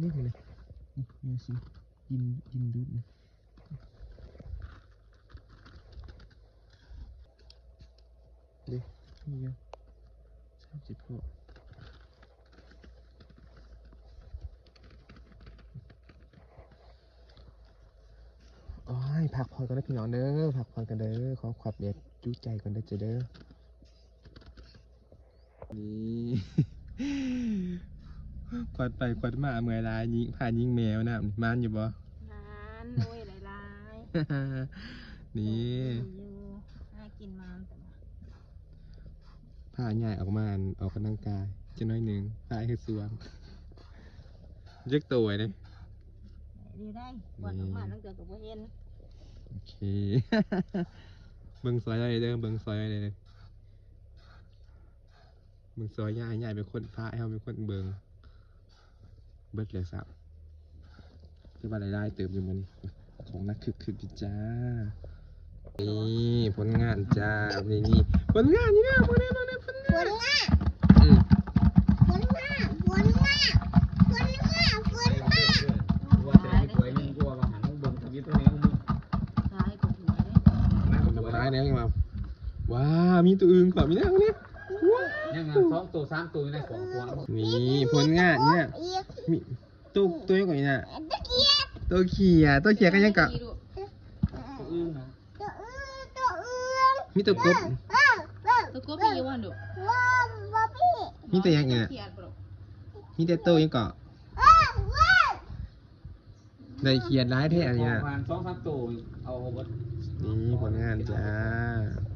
ນີ້ ນີ້ ນີ້ ຊິ ດິນ ດິນດູດນີ້ ເດ້ ນີ້ຢູ່ ສາມສິບຫົກ. ໂອ້ຍ ພັກຜ່ອນກ່ອນເດີພີ່ນ້ອງເດີ ພັກຜ່ອນກ່ອນເດີ ຂໍຄວັກແບບຈຸໃຈກ່ອນເດີເຈົ້າເດີ. ນີ້ ຄວັກໄປຄວັກມາເມື່ອຍຫຼາຍ ຍິງ ພາຍິງແມວນຳ ໝານຢູ່ບໍ່? ໝານ ໂອ້ຍ ຫຼາຍໆ ນີ້ ໂອ້ຍ ຢູ່ ຫາກິນມາແຕ່ວ່າ ພາຍ້າຍອອກມາ ອັນ ອອກກຳລັງກາຍຈັກໜ້ອຍໜຶ່ງ ພາເຮັດສວນ ຈັກໂຕໄອ້ນີ້ ຢູ່ໄດ້ ກວາດອອກມາ ນີ້ ລາງເທື່ອກໍບໍ່ເຫັນ. ໂອເຄ ເບິ່ງຊ່ອຍໄດ້ເດີ ເບິ່ງຊ່ອຍໄດ້ເດີ ເບິ່ງຊ່ອຍ ຍ້າຍ ຍ້າຍເປັນຄົນພາ ໃຫ້ເຮົາເປັນຄົນເບິ່ງ. ເບິດແລ້ວຊ້ຳ ຖືວ່າໄດ້ຫຼາຍເຕີບຢູ່ມື້ນີ້ ຂອງໜັກຄຶກໆຢູ່ຈ້າ. ນີ້ຜົນງານຈ້າ ນີ້ ນີ້ ຜົນງານນີ້ນະ ເບິ່ງແດ່ ເບິ່ງແດ່ ຜົນງານ ຜົນງານ ອືມ ຜົນງານ ຜົນງານ ຜົນງານ ຜົນງານ ຜົນງານ ຫຼາຍແດ່ວ່າ ວ້າວ ມີຕົວອື່ນກວ່າ ມີແນວນີ້ ຍັງສອງໂຕ ສາມໂຕຢູ່ໃນຂອງພວກ ນີ້ຜົນງານນີ້ນະ ມີໂຕ ໂຕຫຍັງກ່ອນນີ້ນະ ໂຕຂຽດ ໂຕຂຽດ ໂຕຂຽດກັບຫຍັງເກາະ ໂຕອື່ນນະ ໂຕອື່ນ ໂຕອື່ນ ມີໂຕກົບ ໂຕກົບມີຢູ່ບໍ່ລູກ ບໍ່ ບໍ່ມີ ມີແຕ່ຫຍັງອີກນະ ມີແຕ່ໂຕຫຍັງເກາະ ໄດ້ຂຽດຫຼາຍແທ້ອັນນີ້ນະ ປະມານສອງສາມໂຕ ເອົາເບິດ ນີ້ຜົນງານຈ້າ.